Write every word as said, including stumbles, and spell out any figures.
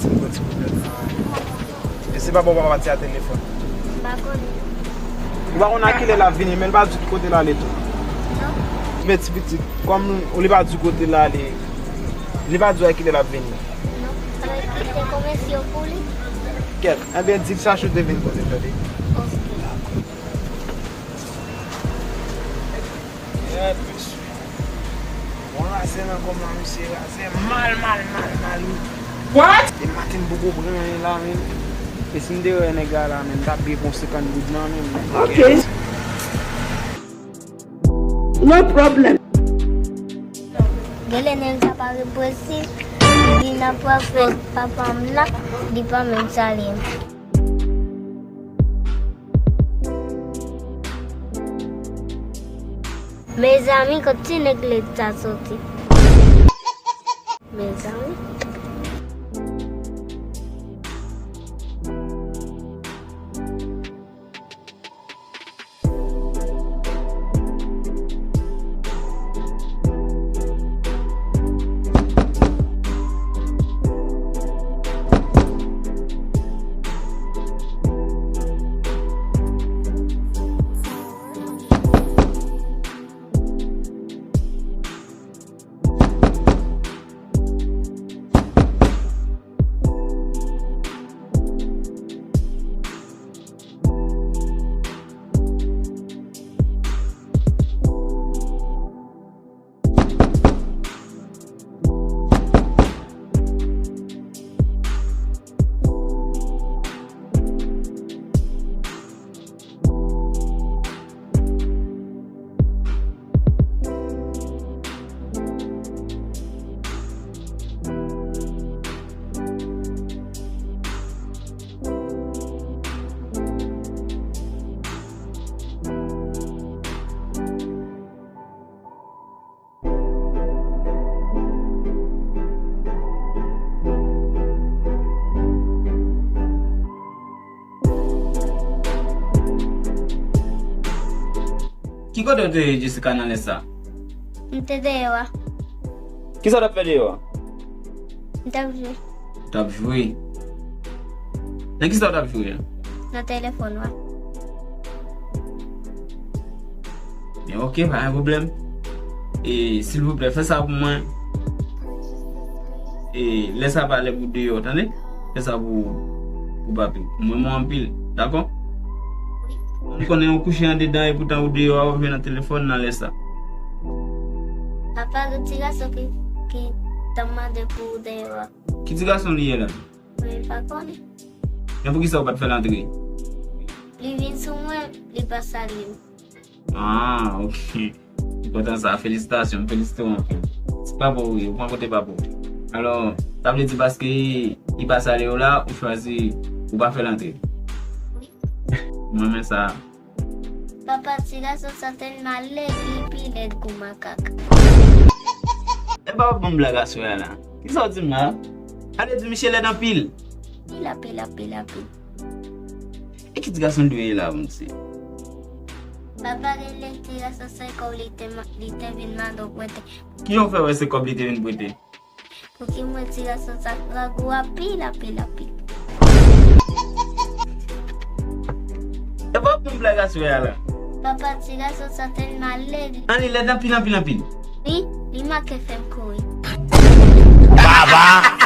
Ti pran ti pwoblèm nan. E se papa w pa pati a telefòn? M pa konnen. Ou pa konn a kilè l ap vini, men l pa di w ki kote l ale tou. Non. Men ti pitit, kòm li pa di w kote l ale, li pa di w a kilè l ap vini. Non. Sa vle di se konbyen si yo pou li? Kèt, enben di l chache w te vin kote l, tande. Oke. Kèt, mesye. Bon, raze nan kò m la, mesye, raze mal, mal, mal, mal, wi. What? E maten m poko pran anyen la, menm. E si m te wè nèg la la, menm, m t ap peye pou yon senkant goud nan menm. Ok. No problem. Genlè nèg sa pa represif, li nan pwòp fè papa m la, li pa menm salye m. Mezanmi, kot ti nèg lèd sa soti? Mezanmi. Ki kote w te ye, Jessica, nan lè sa? M te deyò a. Kisa w t ap fè deyò a? M t ap jwe. W t ap jwe? Nan kisa w t ap jwe a? Nan telefòn mwen. Men ok, pa gen pwoblèm. E, silvouplè, fè sa pou mwen. E, lè sa pa lè pou deyò, tande? Fè sa pou, pou papi. Mwen, mwen anpil, dakò? M konnen ou kouche andedan, e poutan ou deyò a, ou jwe nan telefòn nan lè sa. Papa, gen ti gason ki, ki t ap mande pou ou deyò a. Ki ti gason li ye la? Mwen pa konnen. Men poukisa ou pa t fè l antre? Li vin sou mwen, li pa salye m. Ah, ok. Enpòtan sa, felisitasyon, m felisite w anpil. Se papa w ye, ou pran kote papa w. Alò, sa vle di paske li pa salye w la, ou chwazi, ou pa fè l antre? Wi. M renmen sa. Papa, ti gason sa tèlman lèd, li pi lèd kou makak. Epa w ap ban m blag aswè a la. Kisa w di m la? Ale di misye lèd anpil. Pil, anpil, anpil, anpil. E ki ti gason dwe ye la, Bondye? Papa, gen lè ti gason se kòb li te, li te vin mande w prete. Kijan w fè wè se kòb li te vin prete? Pouki mwen ti gason sa grangou anpil, anpil, anpil. Epa w ap ban m blag aswè a la. Papa, ti gason sa tèlman lèd. An, li lèd anpil, anpil, anpil. Wi, li manke fè m kouri. Baba!